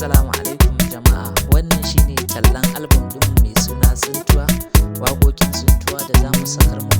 Assalamu alaikum jama'a, wannan shine tallan album ɗinmu mai suna Tsintuwa, waƙoƙin tsintuwa da za mu sakar muku.